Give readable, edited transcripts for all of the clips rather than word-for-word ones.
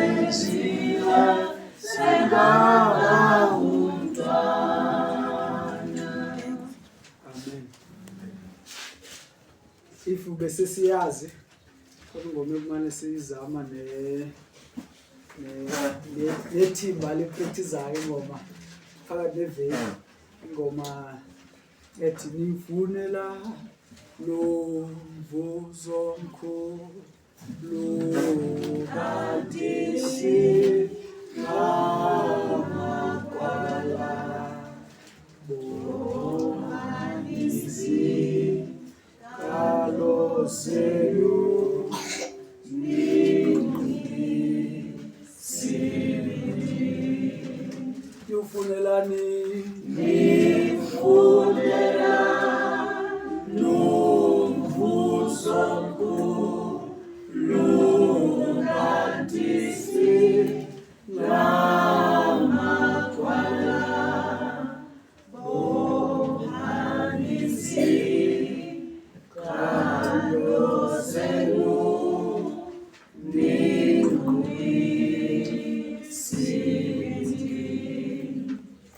Kwezenziwa sengaba umntwana. Amen. If bese siyazi khona ingoma ekumane siyizama ne nethimba lipractizayo ingoma phakathi neveki ingoma ethi nifunela lo mvuzo mkhulu kanti singamagwala bonganisikhalo senu Nifunelani Nifunela nomvuzo mkhulu kanti singamagwala bonganisikhalo senu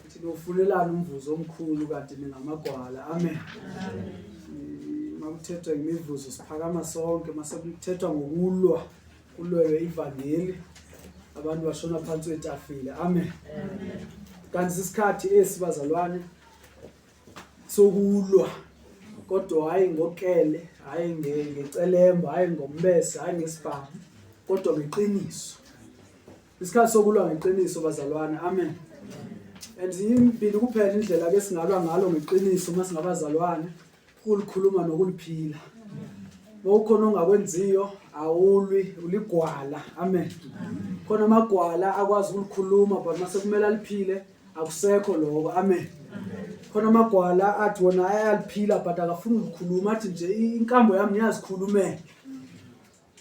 Futhi niwufunelani umvuzo omkhulu kanti ningamagwala. Amen. Makuthethwa ngemivuzo siphakama sonke, mase kuthethwa ngokulwa kulwelwe ivangeli abantu bashona phansi kwetafile. Amen. Kanti sisikhathi esi bazalwane sokulwa kodwa hhayi ngokele, hhayi ngecelemba, hhayi ngombese, hhayi ngesibhamu, kodwa ngeqiniso. Isikhathi sokulwa ngeqiniso bazalwane. Amen. And imbili kuphela indlela ke singalwa ngalo ngeqiniso uma singabazalwane ukulikhuluma nokuliphila. Mawukhona ongakwenziyo awulwi uligwala. Amen. Khona amagwala akwazi ukulikhuluma but mase kumele aliphile akusekho lokho. Amen. Khona amagwala athi wona ayaliphila but akafuni ukukhuluma athi nje inkambo yami ngiyazikhulumela.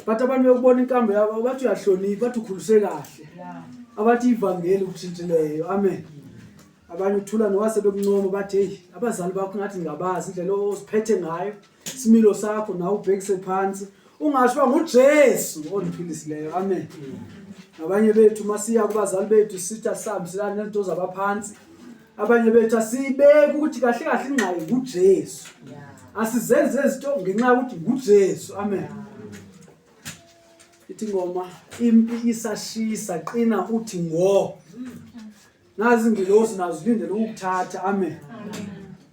But abantu beyokubona inkambo yabo bathi uyahlonipha, bathi ukhulise kahle. Abathi ivangeli ukushintshileyo. Amen. Abanye uthula nowase bekuncoma bathi hey abazali bakho ngathi ngabazi indlela oziphethe ngayo, isimilo sakho nawe ubhekise phansi. Ungasho uba nguJesu ondiphilisileyo. Amen. Abanye bethu masiya kubazali bethu sithi asihambiselani nezinto zabaphansi. Abanye bethu asiyibeki ukuthi kahle kahle ingxaki nguJesu. Asizenzi izinto ngenxa yokuthi nguJesu. Amen. Ithi ingoma impi isashisa qina uthi ngo. Nazi ingilosi nazo zilindele ukukuthatha. Amen.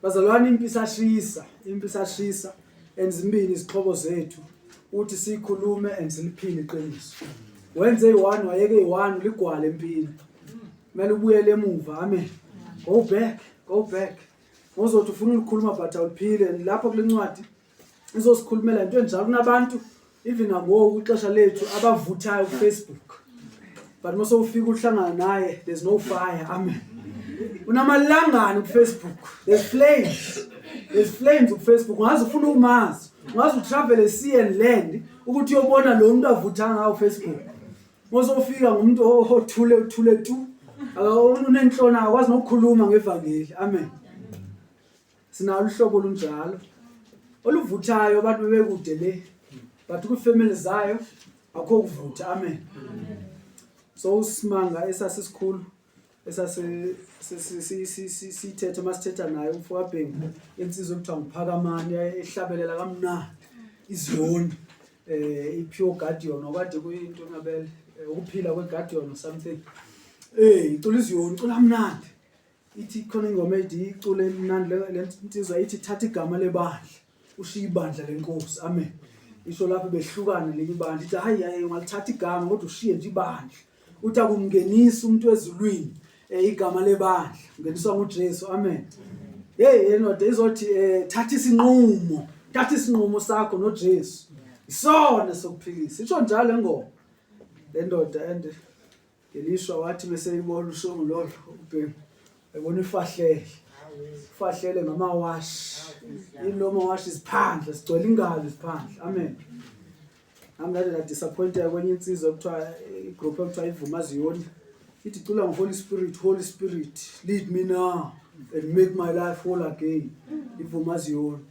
Bazalwane impi isashisa, impi isashisa and zimbini izixhobo zethu uthi sikhulume and siliphile iqiniso. Wenze i-one wayeke i-one ligwale empini. Kumele ubuyele emuva. Amen. Go back, go back. Ngozothi ufuna ukukhuluma but awuliphile and lapho kule ncwadi izosikhulumela into enjalo kunabantu even nangoku ixesha lethu abavuthayo kuFacebook. But mase ufika uhlangana naye there's no fire. Amen. Unamalangana kuFacebook. There's flames. There's flames kuFacebook. Ungaze ufuna ukumazi. Ungaze utravel sea and land ukuthi uyobona lo muntu avutha ngawo Facebook. Mosofika ngumuntu othule uthule tu. Unenhlona akwazi nokukhuluma ngevangeli. Amen. Sinalo uhlobo olunjalo oluvuthayo abantu bebekude le. But kwifamily zayo akho kuvutha. Amen. So usimanga esasisikhulu esase sithethe masithetha naye umfo kaBhengu insizwa ekuthiwa nguPhakamani ehlabelela kamnandi iziyoni eh i-pure guardian okade kuyinto ngabele eh, ukuphila kwe-guardian or something eh icula iziyoni icula mnandi ithi khona ingoma ethi icule mnandi le nsizwa ithi thatha igama lebandla ushiye ibandla lenkosi amen isho lapho behlukane leli bandla ithi hayi hayi ungalithatha igama kodwa ushiye nje ibandla uthi akumngenisi umuntu ezulwini eh, igama lebandla ungeniswa nguJesu amen hey yendoda izothi eh, thatha isinqumo thatha isinqumo sakho noJesu isona sokuphilisa isho njalo engoma le ndoda and ngelishwa wathi meseyibona ushongo lolo ubhemu ebona ifahlele ifahlele ngamawashi yilo mawashi iziphandle sigcwele ingalo iziphandle amen Nami ngade ngadisappointeka kwenye insizwa ekuthiwa igroup ekuthiwa ivuma ziyoni ithi cula ngo-Holy Spirit, Holy Spirit lead me now and make my life whole again. Ivuma ziyoni.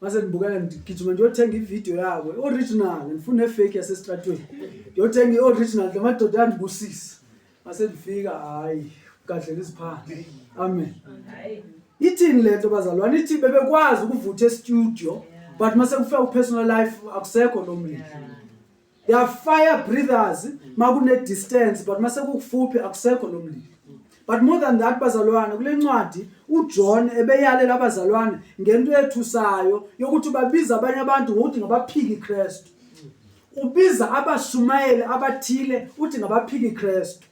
Mase ngibukela ngigijima ngiyothenga ivideo yabo original ngifuna efake yasestratweni. Ndiyothenga i-original, la madoda ayandibusisa. Mase ndifika, hayi, ugadlela iziphandle. Amen. Ithini le nto bazalwane? Ithi bebekwazi ukuvutha e-studio, but mase kufika ku-personal life akusekho lo mlilo. They are fire breathers makune distance, but mase kukufuphi akusekho lo mlilo. But more than that bazalwane, kule ncwadi uJohn ebeyalela abazalwane ngento ethusayo yokuthi babiza abanye abantu ngokuthi ngabaphiki Kristu. Ubiza abashumayeli abathile uthi ngabaphiki Kristu.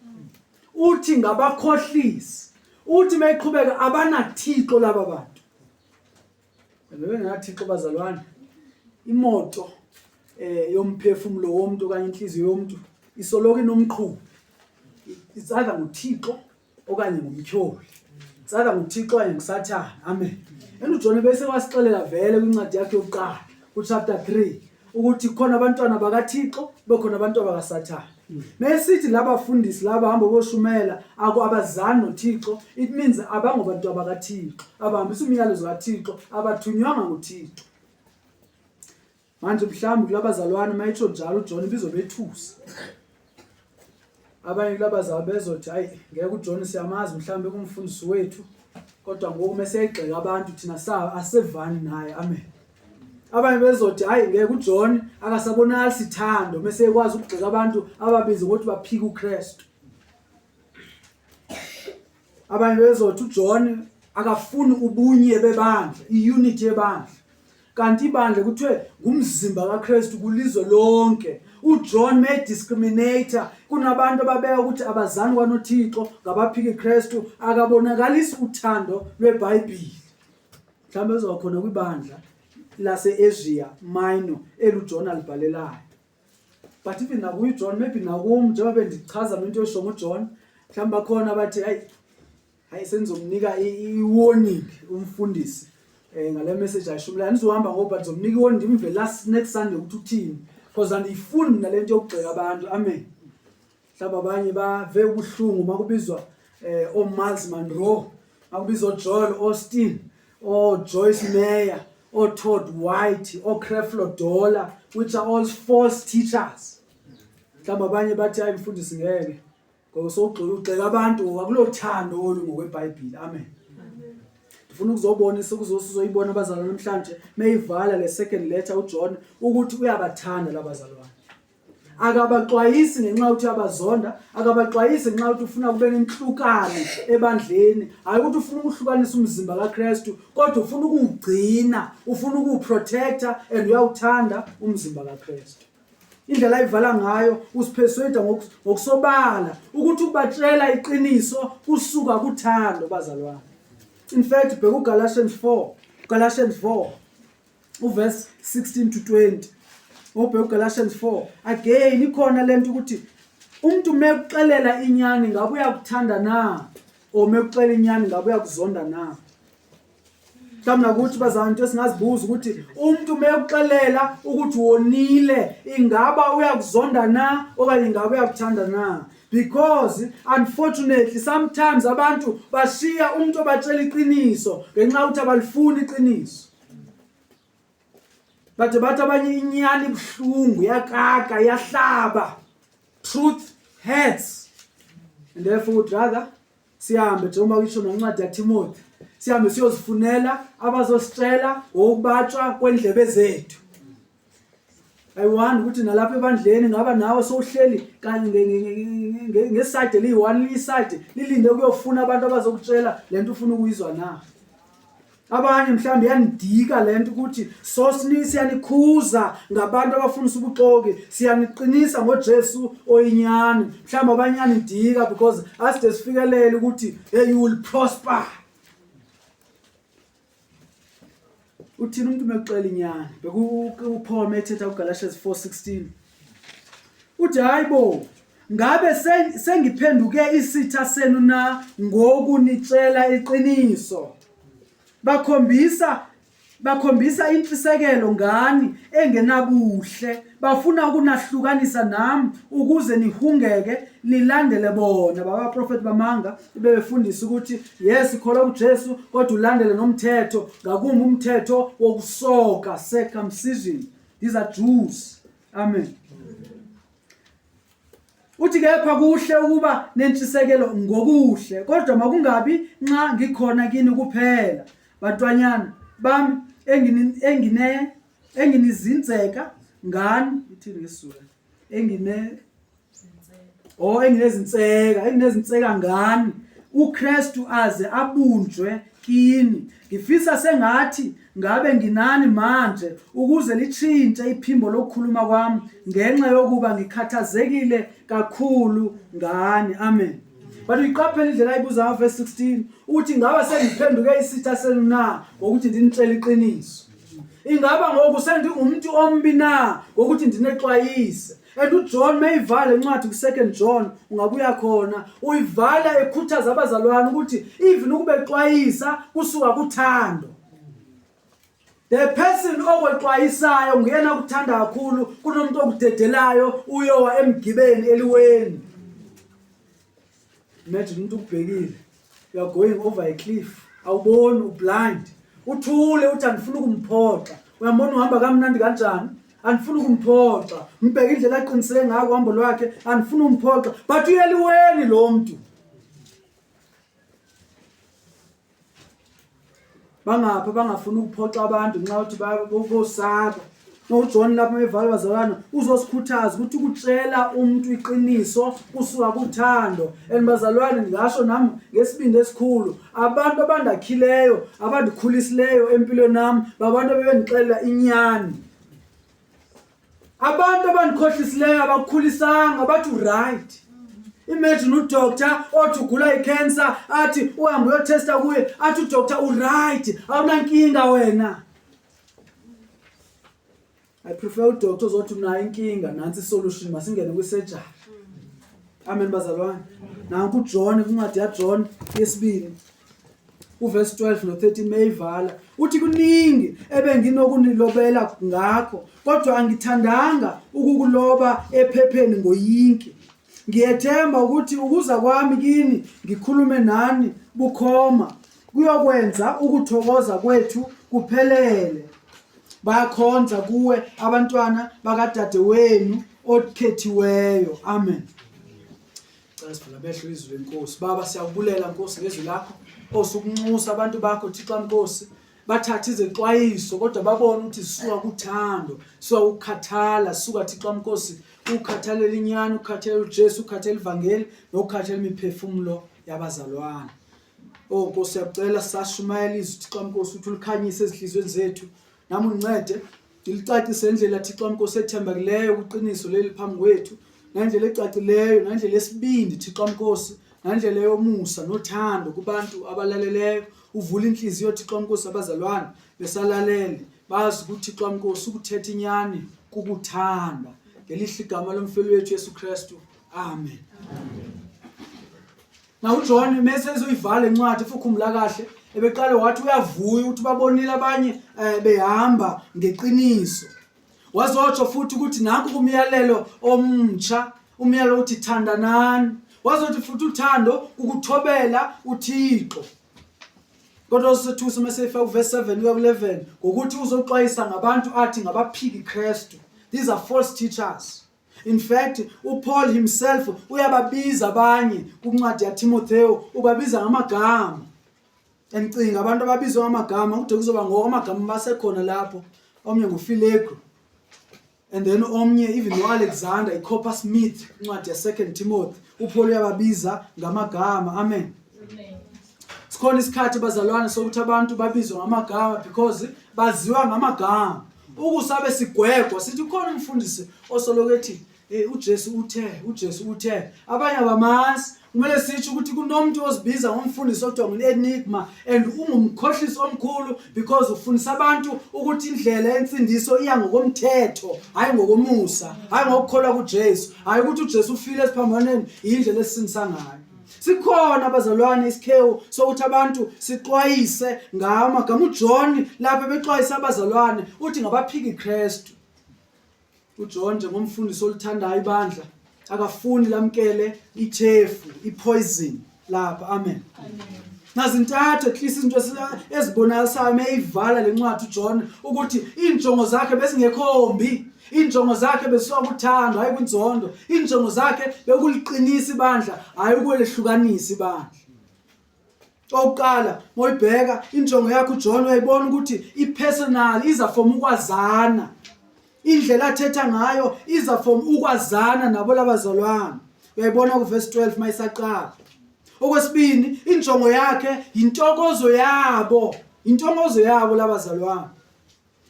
Uthi ngabakhohlisi. Uthi mayiqhubeka abanathixo laba bantu. Bebengenathixo bazalwane. Imoto yomphefumulo womuntu okanye inhliziyo yomuntu isoloko inomqhubi. It's either nguThixo okanye ngumtyholi. It's either nguThixo okanye nguSathane. Amen. And uJohn bese wasixelela vele kwincwadi yakhe yokuqala kuchapter 3 ukuthi khona abantwana bakaThixo bekhona abantwana bakaSathane. Mesithi labafundisi laba hamba boshumela ako abazani noThixo, it means abangobantu abakaThixo, abahambisa umyalezo kaThixo, abathunywanga nguThixo. Manje mhlawumbe kulabazalwane mayitsho njalo uJohn bizobethusa. Abanye kulabazalwane bezothi hayi ngeke uJohn siyamazi mhlawumbe kumfundisi wethu, kodwa ngoku meseyigxeka abantu thina sa asevani naye. Amen. Abanye bezothi hayi ngeke uJohn akasabonakali sithando mese ekwazi ukugxeka abantu ababiza ukuthi baphika uKristu. Abanye bezothi uJohn akafuni ubunye bebandla, iunity yebandla. Kanti ibandla kuthiwe ngumzimba kaKristu kulizwe lonke. UJohn may discriminator kunabantu ababeka ukuthi abazani kwanoThixo ngabaphika iKristu, akabonakalisi uthando lweBhayibheli. Mhlawumbe ezoba khona kwibandla lase-Asia Minor eluJohn alibhalelayo. But even nakuye uJohn, maybe nakum njengoba bendichaza mina into esho nguJohn, mhlawumbe bakhona abathi hayi hayi senizomnika i-warning umfundisi ngale message ayishumelayo. Nizohamba ngoba ndizomnika i-warning ndimve last next Sunday ukuthi uthini, because andiyifuni mina le nto yokugxeka abantu. Amen. Mhlawumbe abanye bave ubuhlungu makubizwa oMiles Monroe, makubizwa oJoel Osteen, oJoyce Meyer, oTodd White, oCreflo Dollar, which are all false teachers. Mhlawumbe abanye bathi hayi mfundisi ngeke, ngoba sowugxeka ugxeka abantu ngokulothando olu ngokweBhayibheli. Amen. Ndifuna ukuzobonisa ukuzoyibona abazalwane namhlanje meyivala le second letter uJohn ukuthi uyabathanda labazalwane. Akabaxwayisi ngenxa yokuthi uyabazonda, akabaxwayisi ngenxa yokuthi ufuna kube nenhlukano ebandleni, hayi ukuthi ufuna ukuhlukanisa umzimba kaKristu, kodwa ufuna ukuwugcina, ufuna ukuwuprotecta and uyawuthanda umzimba kaKristu. Indlela ayivala ngayo usipersuade ngokusobala ukuthi ukubatshela iqiniso kusuka kuthando bazalwane. In fact, bheka uGalatians 4, Galatians 4 uverse 16 to 20. Ubheka uGalatians 4 again ikhona lento ukuthi umuntu mekuxelela inyani ngabe uyakuthanda na, or mekuxelela inyani ngabe uyakuzonda na. Mhlawumbe nakuthi bazalwane into esingazibuza ukuthi umuntu mekuxelela ukuthi wonile ingaba uyakuzonda na okanye ingaba uyakuthanda na. Because unfortunately sometimes abantu bashiya umuntu obatshela iqiniso ngenxa yokuthi abalifuni iqiniso. Bade bathi abanye inyani ibuhlungu, iyakaka, iyahlaba. Truth hurts. And therefore would rather sihambe njengoba kusho noncwadi yaTimothy, sihambe siyozifunela abazositshela ngokubatshwa kwendlebe zethu. I wonder ukuthi nalapha ebandleni ngaba nawe sowuhleli kanye ngeside eliyi-one iside lilinde ukuyofuna abantu abazokutshela lento ufuna ukuyizwa na. Abanye mhlawumbe iyanidika lento ukuthi so siyanikhuza ngabantu abafundisa ubuxoki, siyaniqinisa ngoJesu oyinyani. Mhlawumbe abanye iyanidika because aside sifikelele ukuthi hey you will prosper. Uthini umuntu mekuxela inyani? BekuPaul methetha kuGalatians 4:16. Uthi hayibo, ngabe sengiphenduke isitha senu na ngokunitshela iqiniso? Bakhombisa intshisekelo ngani engenabuhle, bafuna ukunahlukanisa nami ukuze nihungeke nilandele bona. Babaprofeti bamanga bebefundisa ukuthi yes kholwa kuJesu kodwa ulandele nomthetho, ngakumbi umthetho wokusoka, circumcision. These are Jews. Amen. Uthi kepha kuhle ukuba nentshisekelo ngokuhle, kodwa makungabi nxa ngikhona kini kuphela. Bantwanyana bami engini engine enginizinzeka ngani ithini ngesizulu engine Oh enginezinseka enginezinseka ngani uKristu aze abunjwe kini ngifisa sengathi ngabe nginani manje ukuze litshintshe iphimbo lokukhuluma kwami ngenxa yokuba ngikhathazekile kakhulu ngani amen but uyiqaphela indlela ayibuza ngayo verse 16 uthi ngaba sengiphenduke isitha senu na ngokuthi ndinitshele iqiniso ingaba ngoku sendingumuntu ombi na ngokuthi ndinexwayise And uJohn mayivala incwadi ku-2 John ungabuya khona uyivala ekhuthaza abazalwane ukuthi even ukubexwayisa kusuka kuthando. The person okwexwayisayo nguyena okuthanda kakhulu kunomuntu okudedelayo uyowa emgibeni eliweni. Imagine umuntu ukubhekile. You are going over a cliff. Awuboni ublind. Uthule uthi andifuni ukumphoxa. Uyambona uhamba kamnandi kanjani? Andifuni ukumphoxa. Mbheke indlela aqiniseke ngayo uhambo lwakhe, andifuni umphoxa. But uyeliweni lo mntu. Bangaphi abangafuni ukuphoxa abantu nxa uthi bosaba. NoJohn lapha evala bazalwane uzosikhuthaza ukuthi ukutshela umuntu iqiniso kusuka kuthando. And bazalwane ngingasho nami ngesibindi esikhulu abantu abandakhileyo abandikhulisileyo empilweni nami babantu abebengixelela inyani. Abantu abandikhohlisileyo abakukhulisanga bathi uright. Imagine udoctor othi ugula icancer athi uhambe uyotesta kuye athi udoctor uright awunankinga wena. I prefer udoctor ozothi unayo inkinga nansi isolution masingene kwi-surgery. Amen bazalwane. Nanku uJohn kwincwadi yaJohn yesibili uverse 12 no-13 meyivala uthi kuningi ebenginokunilobela ngakho kodwa angithandanga ukukuloba ephepheni ngoyinki ngiyethemba ukuthi ukuza kwami kini ngikhulume nani bukhoma kuyokwenza ukuthokoza kwethu kuphelele bayakhonza kuwe abantwana bakadadewenu okhethiweyo amen Cela sivula amehlo izwi lenkosi. Baba siyakubulela Nkosi ngezwi lakho. Osukunxusa abantu bakho Thixo Nkosi bathathe izexwayiso kodwa babone ukuthi zisuka kuthando, suka ukukhathala, suka Thixo Nkosi ukukhathalela inyani, ukukhathalela uJesu, ukukhathalela ivangeli nokukhathalela imiphefumulo yabazalwane. Oh Nkosi siyakucela sashumayela izwi Thixo Nkosi ukuthi ulikhanyise ezinhliziyweni zethu. Nami ungincede Ngilixacise indlela Thixo wami Nkosi ethembakileyo kwiqiniso leli phambi kwethu ngendlela ecacileyo ngendlela esibindi Thixo wami Nkosi ngendlela yomusa nothando kubantu abalaleleyo uvula inhliziyo Thixo wami Nkosi abazalwane besalalele bazi ukuthi Thixo wami Nkosi ukuthetha inyani kukuthanda ngelihle igama lomfeli wethu Yesu Kristu amen, amen. Na uJohn mese ezoyivala incwadi futhi ukhumbula kahle ebeqale wathi uyavuya ukuthi babonile abanye eh, behamba ngeqiniso. Wazotsho futhi ukuthi nanku kumyalelo omtsha umyalelo uthi thandanani. Wazothi futhi uthando ukuthobela uThixo. Kodwa usethusa uma sefika kuverse 7 kuya ku-11 ngokuthi uzoxwayisa ngabantu athi ngabaphiki Kristu. These are false teachers. In fact, uPaul himself uyababiza abanye kwincwadi yaTimotheo, ubabiza ngamagama. Endicinga abantu ababizwa ngamagama kude kuzoba ngoko amagama basekhona lapho. Omnye nguFilegro. And then omnye even noAlexander, iCopper Smith, incwadi ya-2 Timothy, uPaul uyababiza ngamagama. Amen. Sikhona isikhathi bazalwane sokuthi abantu babizwe ngamagama because baziwa ngamagama. Ukusabe sigwegwa sithi ukhona umfundisi osoloko ethi eh, uJesu uthe uJesu uthe abanye abamazi kumele sitsho ukuthi kunomuntu ozibiza ngomfundisi okuthiwa ngu-enigma and ungumkhohlisi omkhulu because ufundisa abantu ukuthi indlela yensindiso iya ngokomthetho hhayi ngokomusa hhayi ngokukholwa kujesu hhayi ukuthi ujesu ufile esiphambanweni yindlela esisindisa ngayo Sikhona bazalwane isikhewu sokuthi abantu sixwayise ngawo amagama uJohn lapho ebexwayisa abazalwane uthi ngabaphiki Kristu. UJohn njengomfundisi oluthandayo ibandla akafuni lamkele ichefu ipoison lapha amen. Amen. Nazintathu at least izinto ezibonakalisayo meyivala lencwadi uJohn ukuthi injongo zakhe bezingekho mbi. Injongo zakhe besuka kuthando hayi kwinzondo. Injongo zakhe bekuliqinisa ibandla hayi ukwelehlukanisa ibandla. Okokuqala moyibheka injongo yakhe uJohn uyayibona ukuthi ipersonal iza from ukwazana. Indlela athetha ngayo iza from ukwazana nabo labazalwane. Uyayibona kuverse 12 mayisaqala. Okwesibini injongo yakhe yintokozo yabo, intokozo yabo labazalwane.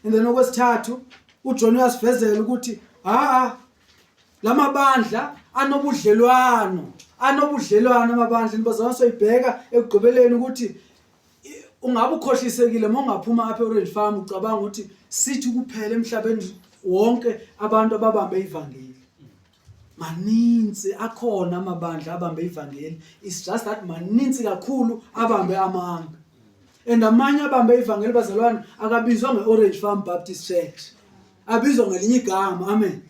And then okwesithathu uJohn uyasivezela ukuthi ha lamabandla anobudlelwano, anobudlelwano amabandla nibazalwane soyibheka ekugqibeleni ukuthi ungabe ukhohlisekile uma ungaphuma apha e-Orange Farm ucabanga ukuthi sithi kuphela emhlabeni wonke abantu ababambe ivangeli. Maninzi akhona amabandla abambe ivangeli, it's just that maninzi kakhulu abambe amanga. And amanye abambe ivangeli bazalwane akabizwa nge-Orange Farm Baptist Church, abizwa ngelinye igama. Amen.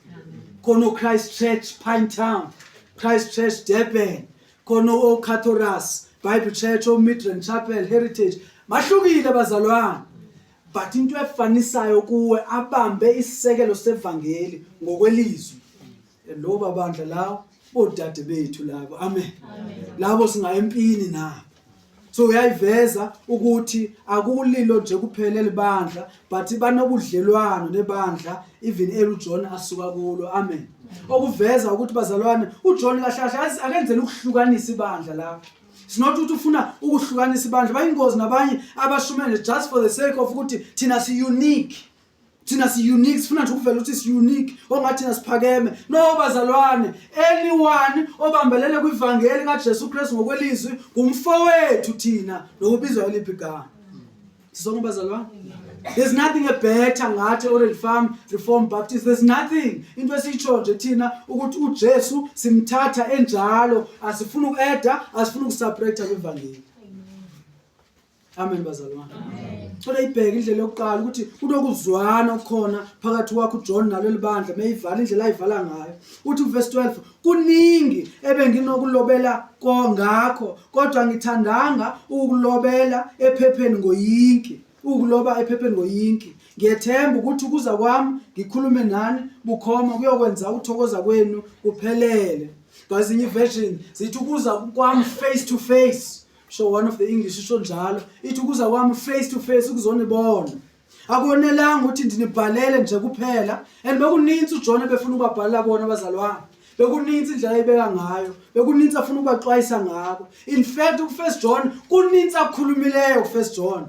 Khona o-Christ Church Pinetown, Christ Church Durban, khona o-Cathoras Bible Church, o-Midrand Chapel Heritage. Bahlukile bazalwane, but into efanisayo kuwe abambe isisekelo sevangeli ngokwelizwi. Lo babandla lawo bodade bethu labo. Amen. Labo singaya empini nabo. So uyayiveza ukuthi akulilo nje kuphela elibandla but banobudlelwano nebandla even eluJohn asuka kulo. Amen. Okuveza ukuthi bazalwane uJohn kahle kahle akenzela ukuhlukanisa ibandla lapho. It's not ukuthi ufuna ukuhlukanisa ibandla, bayingozi nabanye abashumele just for the sake of ukuthi thina si unique. Thina si unique, sifuna nje ukuvela ukuthi si unique, ongathi thina siphakeme. No bazalwane, anyone obambelele kwivangeli kaJesu Kristu ngokwelizwi ngumfowethu thina nokubizwa eliphi igama. Sisonke bazalwane. There's nothing better ngathi Orange Farm Reform Baptist. There's nothing. Into esiyitsho nje thina ukuthi uJesu simthatha enjalo, asifuni uku-adda, asifuni ukusubtracta kwivangeli. Amen bazalwane. Cela ibheke indlela yokuqala ukuthi kunokuzwana okukhona phakathi kwakho uJohn naleli bandla meyivala indlela ayivala ngayo. Uthi verse 12 kuningi ebenginokulobela kongakho kodwa ngithandanga ukulobela ephepheni ngoyinki, ukuloba ephepheni ngoyinki. Ngiyethemba ukuthi ukuza kwami ngikhulume nani bukhoma kuyokwenza ukuthokoza kwenu kuphelele. Kwezinye version zithi ukuza kwami face to face. So one of the English isho njalo ithi ukuza kwami face to face ukuzonibona. Akonelanga ukuthi ndinibhalele nje kuphela and bekuninzi uJohn ebefuna ukubabhalela bona abazalwane. Bekuninzi indlela ayibeka ngayo, bekuninzi afuna ukubaxwayisa ngako. In fact ku-First John kuninzi akukhulumileyo ku-First John.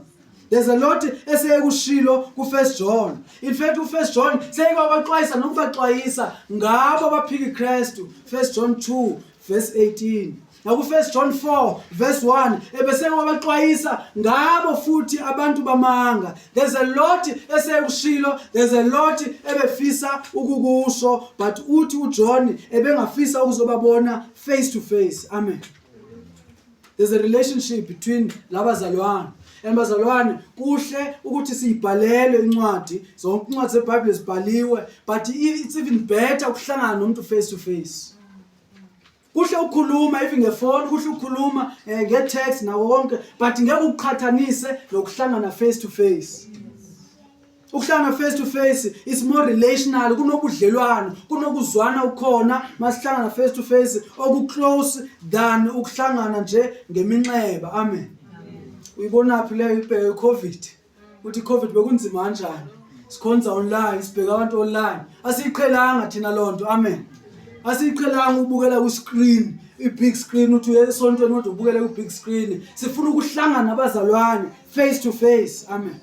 There's a lot eseyekushilo ku-First John. In fact ku-First John seyekwabaxwayisa nokubaxwayisa ngabo abaphika iKristu. First John 2 verse 18. Naku-First John 4 verse 1 ebese wabaxwayisa ngabo futhi abantu bamanga. There's a lot esekushilo, there's a lot ebefisa ukukusho, but uthi uJohn ebengafisa ukuzobabona face to face. Amen. There's a relationship between labazalwane. And bazalwane kuhle ukuthi siyibhalele incwadi, zonke incwadi zeBhayibheli zibhaliwe, but it's even better ukuhlangana nomuntu face to face. Kuhle ukukhuluma even ngefoni, kuhle ukukhuluma nge-text nawo wonke, but ngeke ukuqhathanise nokuhlangana face to face. Ukuhlangana face to face is more relational, kunobudlelwano, kunokuzwana ukhona masihlangana face to face oku close than ukuhlangana nje ngeminxeba. Amen. Uyibona phi leyo ibheke iCovid? Uthi iCovid bekunzima kanjani? Sikhonza online, sibheka abantu online. Asiyiqhelanga thina lonto. Amen. Asiyiqhelanga ukubukela ku screen, i big screen uthi uye esontweni kodwa ubukele ku big screen. Sifuna ukuhlangana abazalwane face to face. Amen.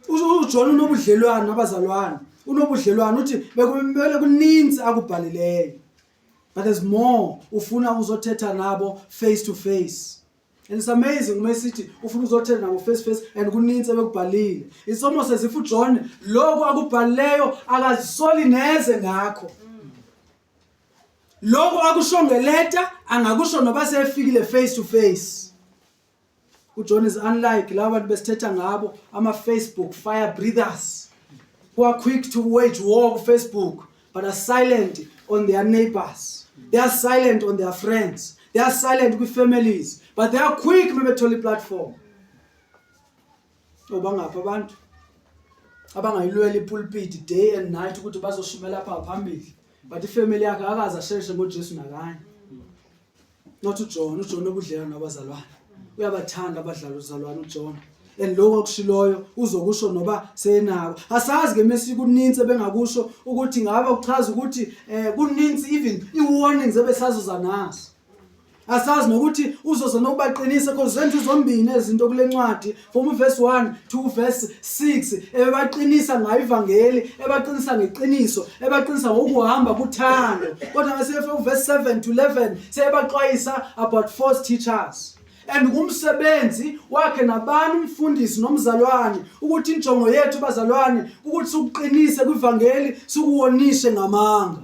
UJohn unobudlelwano nabazalwane. Unobudlelwano uthi bekumele kuninzi akubhalileyo. But there's more ufuna uzothetha nabo face to face. And it's amazing uma esithi ufuna uzothetha nabo face to face and kuninzi ebekubhalile. It's almost as if uJohn lokho akubhalileyo akazisoli neze ngakho. Lokho akusho ngeleta angakusho noba sefikile face to face. uJohn is unlike laba bantu besithetha ngabo ama Facebook fire breathers who are quick to wage war ku Facebook but are silent on their neighbors. They are silent on their friends. They are silent kwi-families, but they are quick mebethola i-platform. Obangaphi abantu abangayilwela ipulpit day and night ukuthi bazoshumela lapha phambili, but ifamily yakhe akaze asheshe ngoJesu nakanye. Not uJohn, uJohn obudlelwane nabazalwane. Uyabathanda abadlali uzalwane uJohn. And lokho akushiloyo uzokusho noba senako. Asazi ke mesi kuninzi ebengakusho ukuthi ngabe kuchaza ukuthi eh kuninzi even i-warnings ebesazoza nazo. Asazi nokuthi uzoza nokubaqinisa because zenza zombini ezinto kule ncwadi from verse 1 to verse 6 ebebaqinisa ngayo ivangeli, ebaqinisa ngeqiniso, ebaqinisa ngokuhamba kuthando. Kodwa mase efika verse 7 to 11 seyebaxwayisa about false teachers. And kumsebenzi wakhe nabani umfundisi nomzalwane ukuthi injongo yethu bazalwane ukuthi sikuqinise kwivangeli sikuwonishe ngamanga.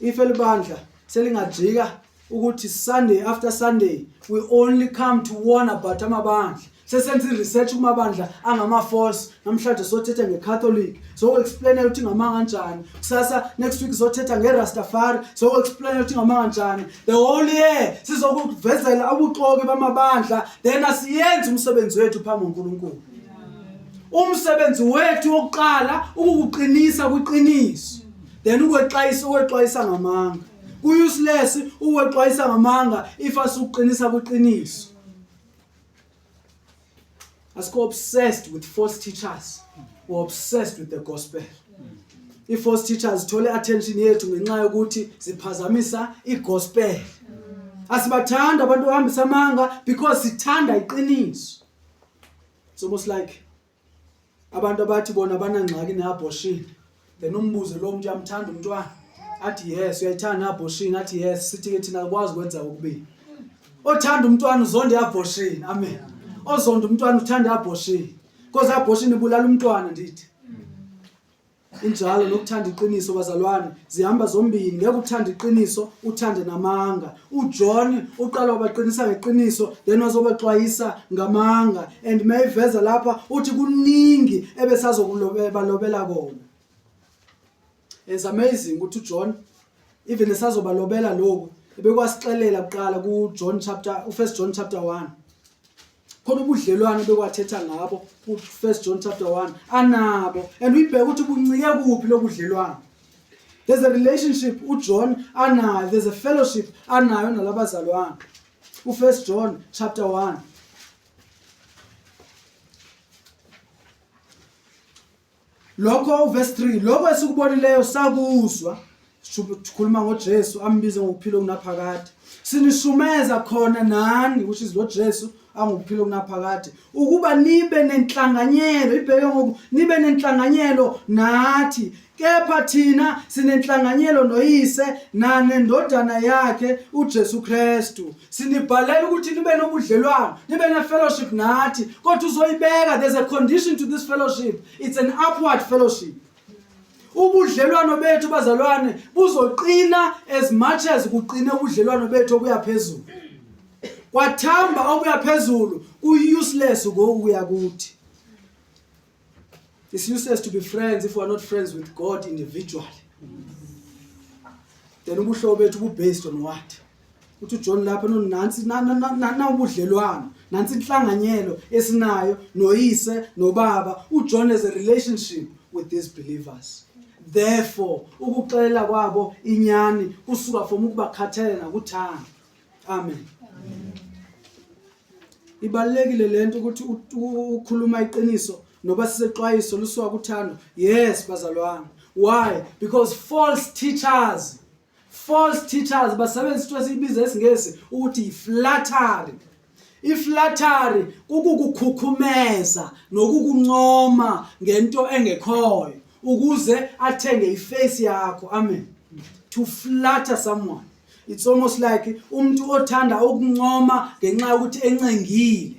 If elibandla selingajika ukuthi Sunday after Sunday we only come to warn about amabandla, sesenza i-research kumabandla angama-false. Namhlanje sothetha nge-Catholic, so-explainela ukuthi ngamanga kanjani. Kusasa, next week, sothetha nge-Rastafari, so-explainela ukuthi ngamanga kanjani. The whole year sizokuvezela ubuxoki bamabandla. Then asiyenzi umsebenzi wethu phambi koNkulunkulu. Umsebenzi wethu wokuqala ukukuqinisa kwiqiniso, then ukwexwayisa ngamanga. Ku-useless ukwexwayisa ngamanga if asukuqinisa kwiqiniso. Asikho obsessed with false teachers, we're obsessed with the gospel. I-false teachers zithole attention yethu ngenxa yokuthi ziphazamisa i-gospel. Asibathanda abantu abahambisa amanga because sithanda iqiniso. It's almost like abantu abathi bona banangxaki ne-abortion, then umbuze lo muntu, uyamthanda umntwana? Athi yes. Uyayithanda ne-abortion? Athi yes. Sithi-ke thina akwazi ukwenza okubili. Othanda umntwana uzonda i-abortion, amen. Ozonda umntwana uthanda i-abortion, because i-abortion ibulala umntwana. Ndithi injalo nokuthanda iqiniso, bazalwane, zihamba zombini. Ngeke uthande iqiniso uthande namanga. UJohn uqala wabaqinisa ngeqiniso, then wazobaxwayisa ngamanga. And mayiveza lapha uthi kuningi ebesazokubalobela kona. It's amazing ukuthi uJohn even esazobalobela lokhu ebekwasixelela kuqala kuJohn chapter, uFirst John chapter 1, khona ubudlelwano bekwathetha ngabo ku-First John chapter 1 anabo, and uyibheka ukuthi buncike kuphi lobudlelwano. There's a relationship uJohn anayo, there's a fellowship anayo nalabazalwane. U-First John chapter 1, lokho uverse 3, lokho esikubonileyo sakuzwa, sikhuluma ngoJesu ambize ngokuphila okunaphakade, sinishumeza khona nani, which is lo Jesu angukuphila okunaphakade, ukuba nibe nenhlanganyelo. Ibheke ngoku, nibe nenhlanganyelo nathi. Kepha thina sinenhlanganyelo noYise nanendodana yakhe uJesu Kristu. Sinibhalela ukuthi nibe nobudlelwano, nibe ne-fellowship nathi, kodwa uzoyibeka, there's a condition to this fellowship. It's an upward fellowship. Ubudlelwano bethu, bazalwane, buzoqina as much as kuqine ubudlelwano bethu obuya phezulu. Kwathamba obuya phezulu, ku-useless ngokuya kuthi. It's useless to be friends if we are not friends with God individually. Then ubuhlobo bethu bu-based on what? Uthi uJohn lapha, no, nansi na ubudlelwano, nansi inhlanganyelo esinayo noYise noBaba. UJohn has a relationship with these believers. Therefore ukuxelela kwabo inyani kusuka from ukubakhathalela nakuthanda. Amen. Ibalekile lento ukuthi ukhuluma iqiniso noba sisexwayiso lusuka kuthando. Yes, bazalwane. Why? Because false teachers basebenzisa into esiyibiza esiNgesi ukuthi i-flattery. I-flattery kukukukhukhumeza nokukuncoma ngento engekhoyo ukuze athenge iface yakho. Amen. To flatter someone, it's almost like umuntu othanda ukuncoma ngenxa yokuthi encengile,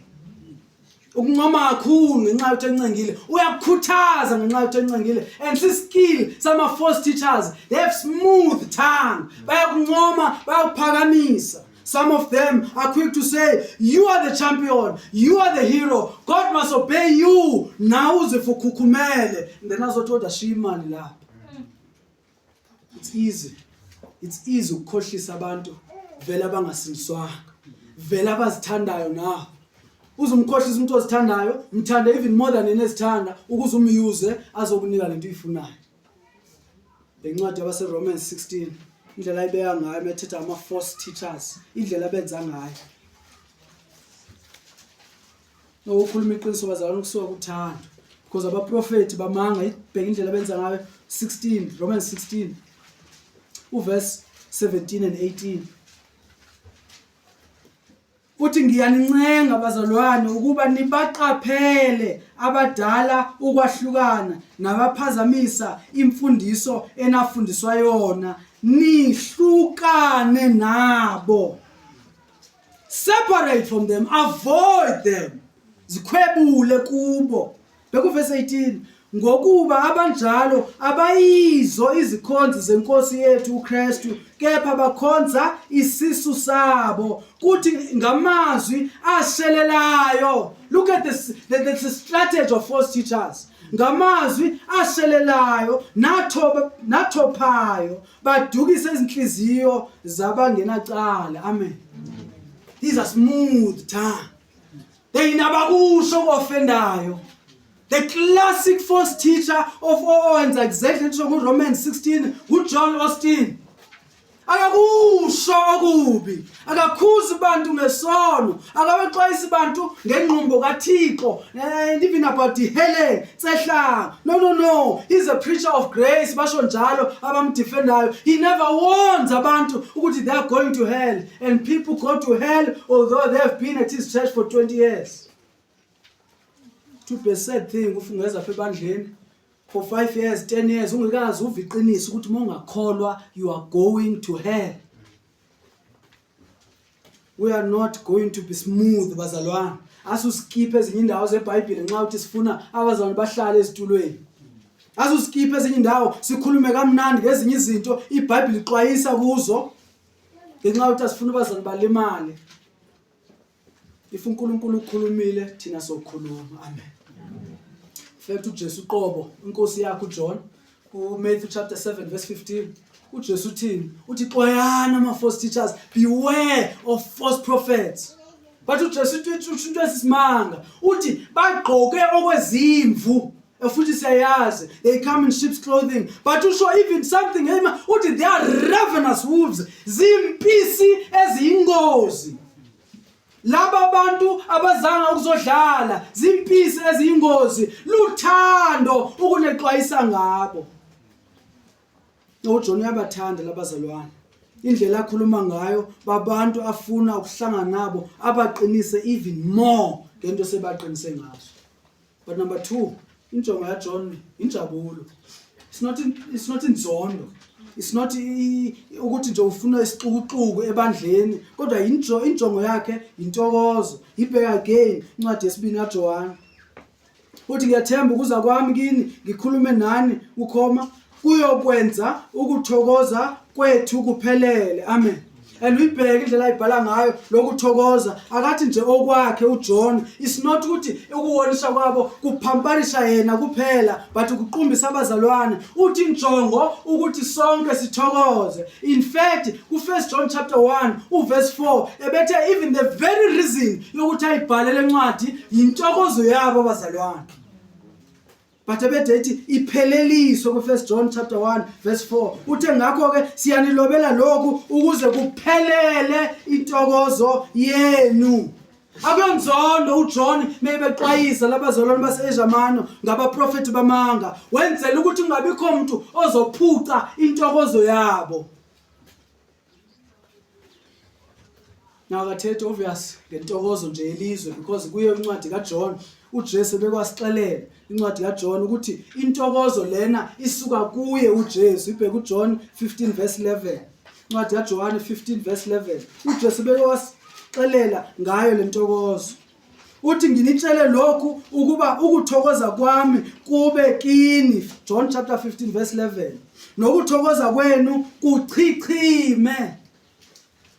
ukuncoma kakhulu ngenxa yokuthi encengile, uyakukhuthaza ngenxa yokuthi encengile. And si-skill sama-false teachers, they have smooth tongue, bayakuncoma, bayakuphakamisa. Some of them are quick to say, "You are the champion, you are the hero, God must obey you." Nawe uze ukhukhumele, and then azothi kodwa shiya imali lapha. It's easy, it's easy ukukhohlisa abantu. Vele abangasindiswanga, vele abazithandayo nabo. Uzumkhohlisa umuntu ozithandayo, mthande even more than yena ezithanda ukuze umyuze azokunika lento uyifunayo. Le ncwadi yabaseRomans 16 indlela ayibeka ngayo methetha ama-false teachers, indlela abenza ngayo. Nokukhuluma iqiniso bazalwane kusuka kuthando because abaprofethi bamanga ibheka indlela abenza ngayo 16 Romans 16 uverse 17 and 18 uthi ngiyanincenga bazalwane ukuba nibaqaphele abadala ukwahlukana nabaphazamisa imfundiso enafundiswa yona nihlukane nabo Separate from them, avoid them. Zikhwebule kubo. Bekuvesi 18 ngokuba abanjalo abayizo izikhonzi zenkosi yethu uKristu kepha bakhonza isisu sabo kuthi ngamazwi ashelelayo look at this the strategy of false teachers ngamazwi ashelelayo nathoba nathophayo badukise izinhliziyo zabangenacala amen these are smooth tongue they nabakusho ofendayo the classic false teacher of owenza exactly ngisho ku-Romans 16 nguJohn Austin akakusho okubi akakhuzi bantu ngesono akabaxwayisi bantu ngengqumbo kaThixo and even about the hell tsehlanga no no no he's a preacher of grace basho njalo abamdefendayo he never warns abantu ukuthi they are going to hell and people go to hell although they have been at his church for 20 years to be a sad thing ufungeza apha ebandleni for 5 years 10 years ungekazi uve iqiniso ukuthi uma ungakholwa you are going to hell We are not going to be smooth bazalwane. Asuskiphe ezinye indawo zeBhayibheli nxa uthi sifuna abazalwane bahlale ezitulweni. Asuskiphe ezinye indawo sikhulume kamnandi ngezinye izinto iBhayibheli ixwayisa kuzo. Ngenxa yokuthi asifuna abazalwane balimale. If uNkulunkulu ukhulumile thina sokhuluma. Amen. In fact uJesu uqobo inkosi yakhe uJohn kuMatthew chapter 7 verse 15 uJesu uthini? Uthi xwayana ama false teachers, beware of false prophets. But uJesu uthi into esisimanga, uthi bagqoke okwezimvu futhi siyayazi they come in sheep's clothing but usho even something ema uthi they are ravenous wolves zimpisi eziyingozi laba bantu abazanga ukuzodlala zimpisi eziyingozi luthando ukunexwayisa ngabo uJohn uyabathanda labazalwane indlela akhuluma ngayo babantu afuna ukuhlangana nabo abaqinise even more ngento sebaqinise ngazo But number 2, injongo yaJohn injabulo. It's not in, it's not inzondo. It's not ukuthi nje ufuna isixukuxuku ebandleni, kodwa injongo yakhe intokozo. Ibheka again incwadi yesibini kaJohane. Uthi ngiyathemba ukuza kwami kini ngikhulume nani ukhoma kuyokwenza ukuthokoza kwethu kuphelele. Amen. And uyibheke indlela ayibhala ngayo lokuthokoza akathi nje okwakhe uJohn it's not ukuthi ukuwonisha kwabo kuphamparisha yena kuphela but ukuqumbisa abazalwane uthi injongo ukuthi sonke sithokoze in fact ku-1 John chapter 1 uverse 4 ebethe even the very reason yokuthi ayibhale lencwadi yintokozo yabo abazalwane but ebede ethi ipheleliswe ku-1 John chapter 1 verse 4 uthe ngakho-ke siyanilobela lokhu ukuze kuphelele intokozo yenu akuyonzondo uJohn mebexwayisa labazalwane base-Asia Minor ngabaprofethi bamanga wenzela ukuthi kungabikho muntu ozophuca intokozo yabo Now akathethi obvious ngentokozo nje yelizwe because kuyo incwadi kaJohn uJesu bekwasixelela incwadi kaJohn ukuthi intokozo lena isuka kuye uJesu ibheke uJohn 15 verse 11 incwadi kaJohane 15 verse 11 uJesu bekwasixelela ngayo lentokozo uthi nginitshele lokhu ukuba ukuthokoza kwami kube kini John chapter 15 verse 11 nokuthokoza kwenu kuchichime.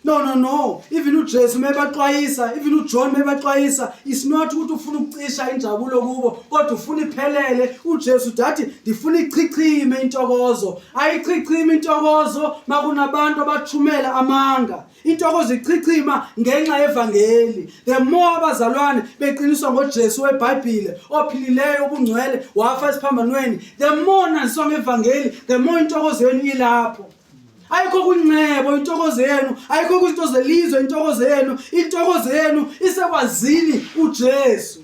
No, no, no. Even uJesu mebaxwayisa, even uJohn mebaxwayisa, it's not ukuthi ufuna ukucisha injabulo kubo, kodwa ufuna iphelele. uJesu uthi ndifuna ichichime intokozo. Ayichichime intokozo makunabantu abathumela amanga. Intokozo ichichima ngenxa yevangeli. The more abazalwane beqiniswa ngoJesu weBhayibhile ophilileyo ubungcwele wafa esiphambanweni, the more naziswa ngevangeli, the more intokozo yenu ilapho. Ayikho kwingcebo intokozo yenu, ayikho kwizinto zelizwe intokozo yenu, intokozo yenu isekwazini uJesu.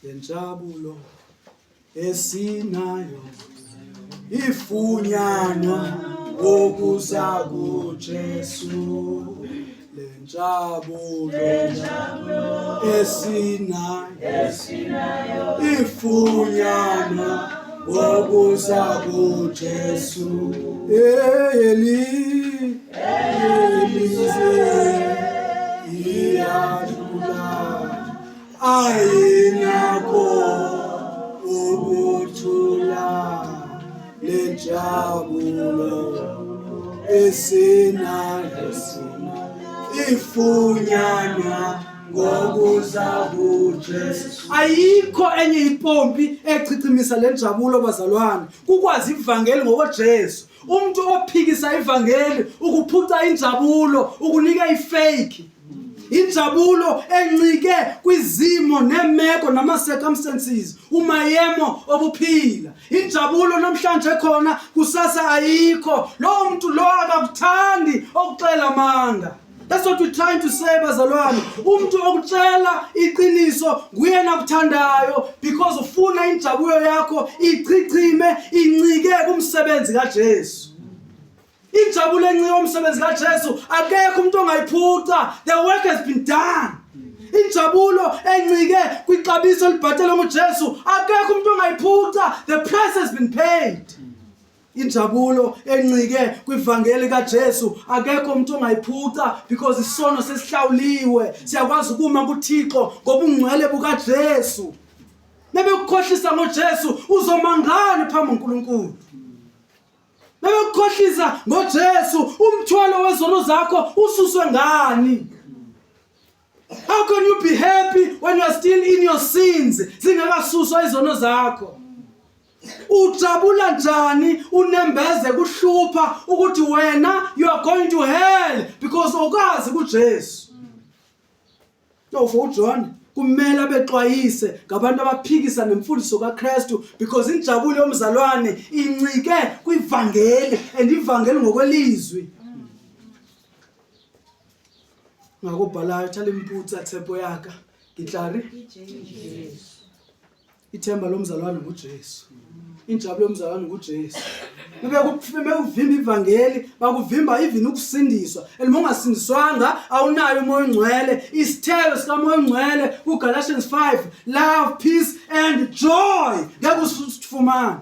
Lenjabulo esinayo ifunyanwa ngokuza kuJesu. Lenjabulo esinayo ifunyanwa ngokuza kuJesu. Eli elizwe iyadlula ayinakho ukuthula lenjabulo esinayo ifunyanwa ngokuza kuJesu. Ayikho enye ipompi echichimisa lenjabulo bazalwane, kukwazi ivangeli ngokoJesu. Umuntu ophikisa ivangeli ukuphuca injabulo, ukunika ifake. Injabulo encike kwizimo nemeko nama-circumstances, umayemo obuphila. Injabulo namhlanje khona, kusasa ayikho. Lowo muntu lo akakuthandi okuxela amanga. That's what we're trying to say bazalwane. Umuntu okutshela iqiniso nguyena akuthandayo because ufuna injabulo yakho ichichime incike kumsebenzi kaJesu. Injabulo encike umsebenzi kaJesu akekho umuntu ongayiphuca. The work has been done. Injabulo encike kwixabiso elibhatelwe nguJesu akekho umuntu ongayiphuca. The price has been paid. Injabulo encike kwivangeli kaJesu akekho umuntu ongayiphuca because isono sesihlawuliwe. Siyakwazi ukuma kuThixo ngobungcwele bukaJesu. Mebekukhohlisa ngoJesu uzomangani phambi kuNkulunkulu. Bebekukhohlisa ngoJesu, umthwalo wezono zakho ususwe ngani? How can you be happy when you are still in your sins? Zingakasuswa izono zakho. Ujabula njani unembeze kuhlupha ukuthi wena you are going to hell because awukazi kuJesu. No, for uJohn kumele abexwayise ngabantu abaphikisa nemfundiso kaKristu because injabulo yomzalwane incike kwivangeli and ivangeli ngokwelizwi. Ngakubhalayo thalimputsa tshepo yaka ngitlari Ithemba lomzalwane nguJesu. Injabulo yomzalwane nguJesu. Bebekuvimba ivangeli, bakuvimba even ukusindiswa. And uma ungasindiswanga awunayo umoya ongcwele. Isithelo sikamoya ongcwele kuGalatians 5, love, peace and joy. Ngeke usifumane.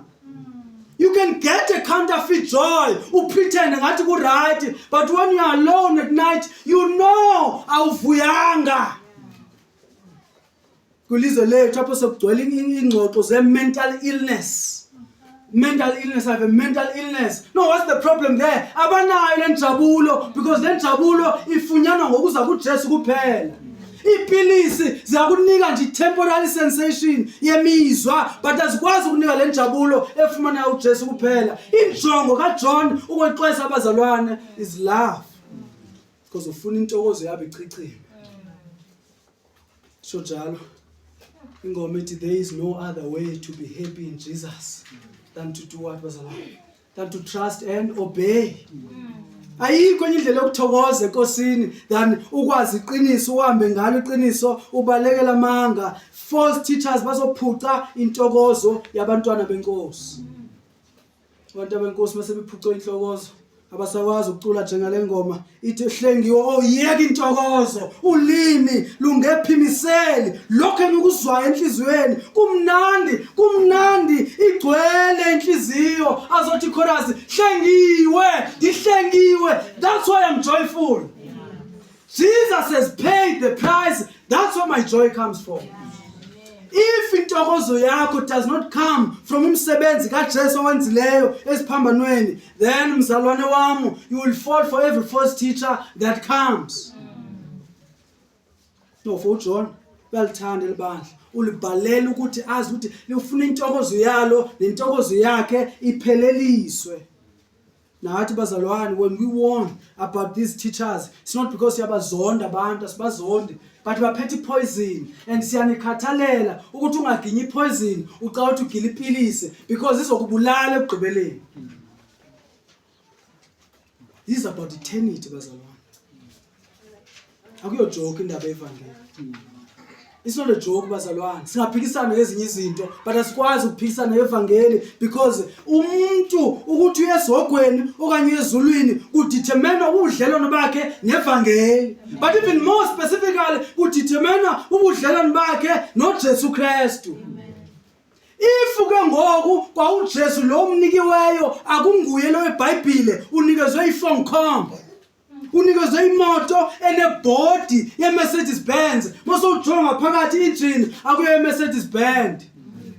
You can get a counterfeit joy, upretend ngathi ku right, but when you are alone at night, you know awuvuyanga. Kwilizwe lethu apho sekugcwele ingxoxo ze-mental illness. Mental illness, I have a mental illness. No, what's the problem there? Abanayo le njabulo because le njabulo ifunyanwa ngokuza kuJesu kuphela. Iipilisi ziyakunika nje temporary sensation yemizwa but azikwazi ukunika le njabulo efumaneka uJesu kuphela. Injongo kaJohn ukwexwayisa abazalwane is love. Because ufuna intokozo yabo ichichime. Sho njalo ingoma ethi there is no other way to be happy in Jesus than to do what bazalwane, than to trust and obey. Ayikho enye indlela yokuthokoza enkosini than ukwazi iqiniso, uhambe ngalo iqiniso, ubalekela amanga. False teachers bazophuca intokozo yabantwana benkosi. Abantu benkosi mase bephucwe inhlokozo abasakwazi ukucula njengale ngoma ithi hlengiwe, oh yeka intokozo, ulimi lungephimiseli lokho engikuzwayo enhliziyweni kumnandi, kumnandi, igcwele inhliziyo. Azothi chorus, hlengiwe, ndihlengiwe, that's why I'm joyful. Jesus has paid the price, that's where my joy comes from. If intokozo yakho does not come from umsebenzi kaJesu owenzileyo esiphambanweni, then mzalwane wam, you will fall for every false teacher that comes. No, for uJohn uyalithanda elibandla, ulibhalela ukuthi azi ukuthi lifuna intokozo yalo nentokozo yakhe ipheleliswe. Nathi bazalwane, when we warn about these teachers, it's not because siyabazonda abantu, asibazondi, but baphethe ipoison and siyanikhathalela ukuthi ungaginyi ipoison ucaba ukuthi ugile ipilisi because izokubulala ekugqibeleni. This is about eternity bazalwane. Akuyo joke indaba yevangeli. It's not a joke bazalwane. Singaphikisana ngezinye izinto but asikwazi ukuphikisana ngevangeli because umuntu ukuthi uye esihogweni okanye ezulwini kudetermine ubudlelwano bakhe nevangeli. But even more specifically kudetermine ubudlelwano bakhe noJesu Kristu. If ke ngoku kwawuJesu lo umnikiweyo akunguye lo weBhayibhile unikezwe iphone call. Unikezwe imoto enebhodi yeMercedes Benz, mase ujonga phakathi injini akuyo yeMercedes Benz,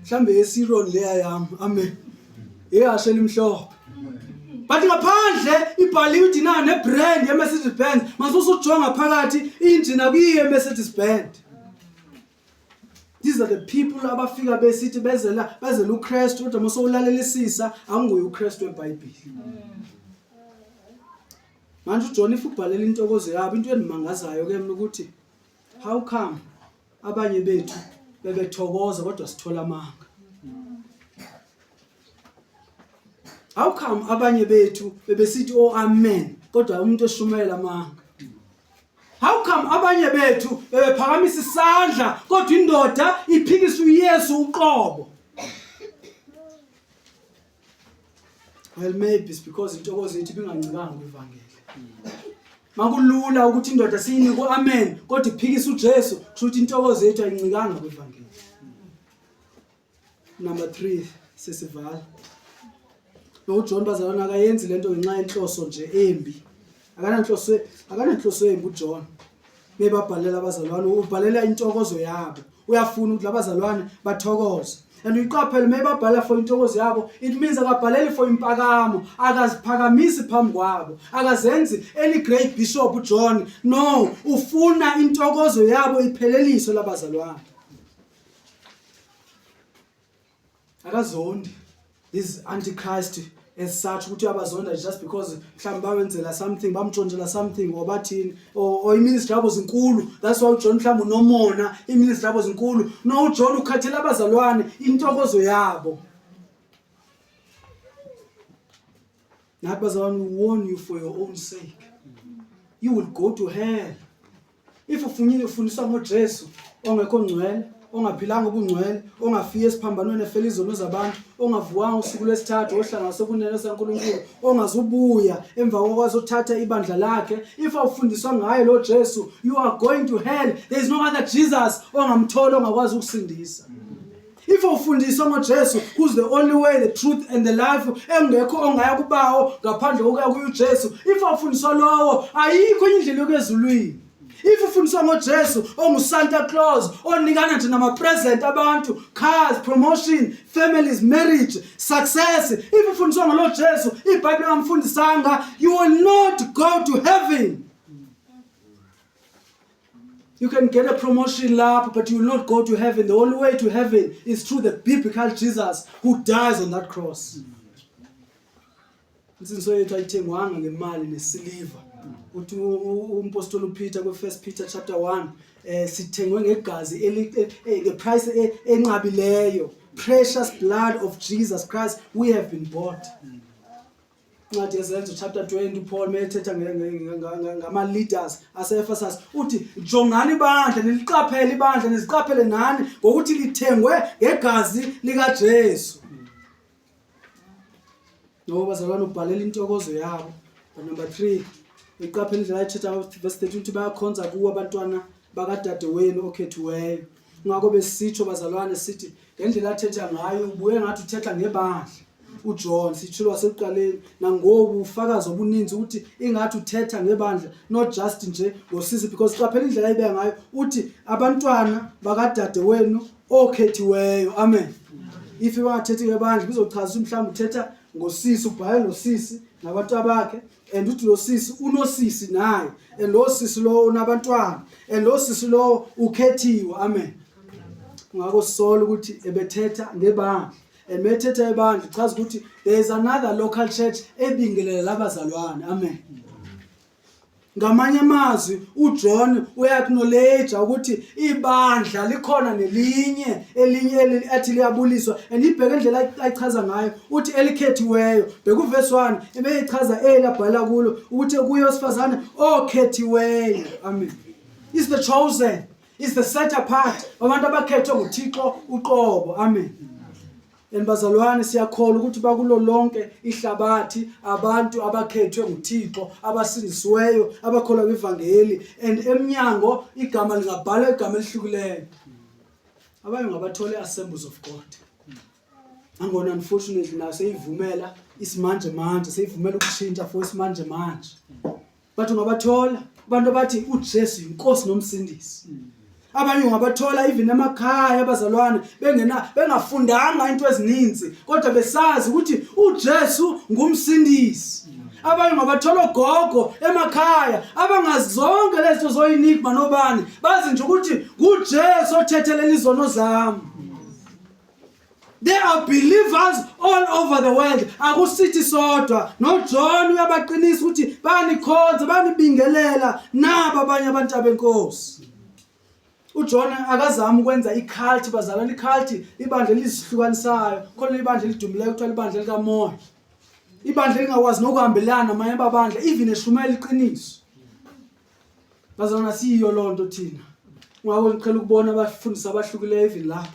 mhlambe yeSiron leya yami, amen, eyashe limhlophe, but ngaphandle ibhaliwe ukuthi na nebrand yeMercedes Benz, mase usujonga phakathi injini akuyiyo yeMercedes Benz. These are the people abafika besithi bezela bezela uKristu, kodwa mase ulalelisisa akunguye uKristu weBhayibheli. Manje uJohn if ubhalela intokozo yabo, into endimangazayo ke mina ukuthi how come abanye bethu bebethokoza kodwa sithola amanga? How come abanye bethu bebesithi oh amen kodwa umuntu eshumayela amanga? How come abanye bethu bebephakamisa isandla kodwa indoda iphikisa uYesu uqobo? Well, maybe it's because intokozo yethu ibingancikanga kwivangeli. Makulula ukuthi indoda siyinike uamen kodwa iphikisa uJesu, kusho ukuthi intokozo yethu ayincikanga kwivangeli. Number 3, sesivala. NoJohn bazalwana akayenzi lento ngenxa yenhloso nje embi. Akananhloso, akananhloso embi uJohn. Mebabhalela abazalwane ubhalela intokozo yabo. Uyafuna ukuthi labazalwane bathokoze. And uyiqaphele mebabhala for intokozo yabo, it means akabhaleli for impakamo, akaziphakamisi phambi kwabo, akazenzi any great bishop John. No, ufuna intokozo yabo ipheleliswe labazalwane. Akazondi this antichrist as such ukuthi uyabazonda just because mhlawumbe bawenzela something, bamtshontshela something or bathini, or iministry yabo zinkulu, that's why uJohn mhlawumbe unomona, iministry yabo zinkulu. No, uJohn ukhathela abazalwane intokozo yabo. Nathi bazalwane, we warn you for your own sake. You will go to hell if ufunyile ufundiswa ngoJesu ongekho ngcwele, ongaphilanga ubungcwele, ongafiki esiphambanweni efela izono zabantu, ongavuwanga usuku lwesithathu, ohlala ngasokunene saNkulunkulu, ongazubuya emva kokwazothatha ibandla lakhe. If awufundiswa ngaye lo Jesu, you are going to hell. There is no other Jesus ongamthola ongakwazi ukusindisa. If ufundiswa ngoJesu who's the only way, the truth and the life, engekho ongaya kubawo ngaphandle kokuya kuJesu, if ufundiswa lowo, ayikho indlela yokuya ezulwini. If ufundiswa ngoJesu onguSanta Claus onikana nje nama-present abantu, cars, promotion, families, marriage, success, if ufundiswa ngalo Jesu iBhayibheli engamfundisanga, you will not go to heaven. You can get a promotion lapho, but you will not go to heaven. The only way to heaven is through the biblical Jesus who dies on that cross. Insindiso yethu ayithengwanga ngemali nesiliva. Uthi umpostoli uPeter kwe-1 Peter chapter 1, sithengwe ngegazi eli the price enqabileyo, precious blood of Jesus Christ we have been bought. Incwadi yeZenzo chapter 20, uPaul methetha ngama-leaders ase-Ephesus uthi jongani ibandla, niliqaphele ibandla, niziqaphele nani ngokuthi lithengwe ngegazi likaJesu. Ngoba bazalwane ubhalela intokozo yabo. But number 3, iqaphele indlela ayithetha verse 13 ukuthi bayakhonza kuwo abantwana bakadadewenu okhethiweyo. Ngakho besitsho bazalwane sithi ngendlela athetha ngayo ubuye ngathi uthetha ngebandla uJohn, sitshilo wasekuqaleni nangoku ufakazi obuninzi ukuthi ingathi uthetha ngebandla, not just nje ngosisi, because qaphela indlela ayibeka ngayo, uthi abantwana bakadade wenu. Okhethiweyo. Amen. If bangathethi ngebandla bizochaza ukuthi mhlawumbe uthetha ngosisi, ubhale lo sisi nabantu abakhe, and uthi lo sisi unosisi naye, and lo sisi lo unabantwana, and lo sisi lo ukhethiwe. Amen. Ngakho sisola ukuthi ebethetha ngebandla, and methetha ibandla chaza ukuthi there is another local church ebingelela labazalwane. Amen. Ngamanye amazwi uJohn uyacknowledge ukuthi ibandla likhona nelinye elinye athi liyabuliswa, and ibheke indlela ayichaza ngayo, uthi elikhethiweyo. Bheka 1 ebeyichaza elabhala kulo ukuthi kuyo osifazane okhethiweyo. Amen. Is the chosen, is the set apart, abantu abakhethwe nguThixo uqobo. Amen. And bazalwane, siyakholwa ukuthi bakulo lonke ihlabathi abantu abakhethwe nguThixo, abasindisiweyo, abakholwa kwivangeli, and emnyango igama lingabhalwa igama elihlukileyo. Abanye ngabathole Assemblies of God. Angona unfortunately nayo seyivumela isimanje manje, seyivumela ukushintsha for isimanje manje. But ungabathola abantu abathi uJesu inkosi nomsindisi. Abanye ungabathola even emakhaya abazalwane bengena bengafundanga into ezininzi, kodwa besazi ukuthi uJesu ngumsindisi. Abanye ungabathola ogogo emakhaya abangazi zonke lezi zinto zoyinigma nobani, bazi nje ukuthi nguJesu othethelela izono zami. There are believers all over the world. Akusithi sodwa. NoJohn uyabaqinisa ukuthi banikhonza, banibingelela naba abanye abantu abenkosi. UJohn akazami ukwenza icult, bazalwane. Icult ibandla elizihlukanisayo. Khona ibandla elidumileyo kuthiwa ibandla likamoya. Ibandla elingakwazi nokuhambelana namanye amabandla even eshumayela iqiniso. Bazalwane, siyiyo lonto thina. Ungako ngiqhela ukubona abafundisi abahlukileyo even lapha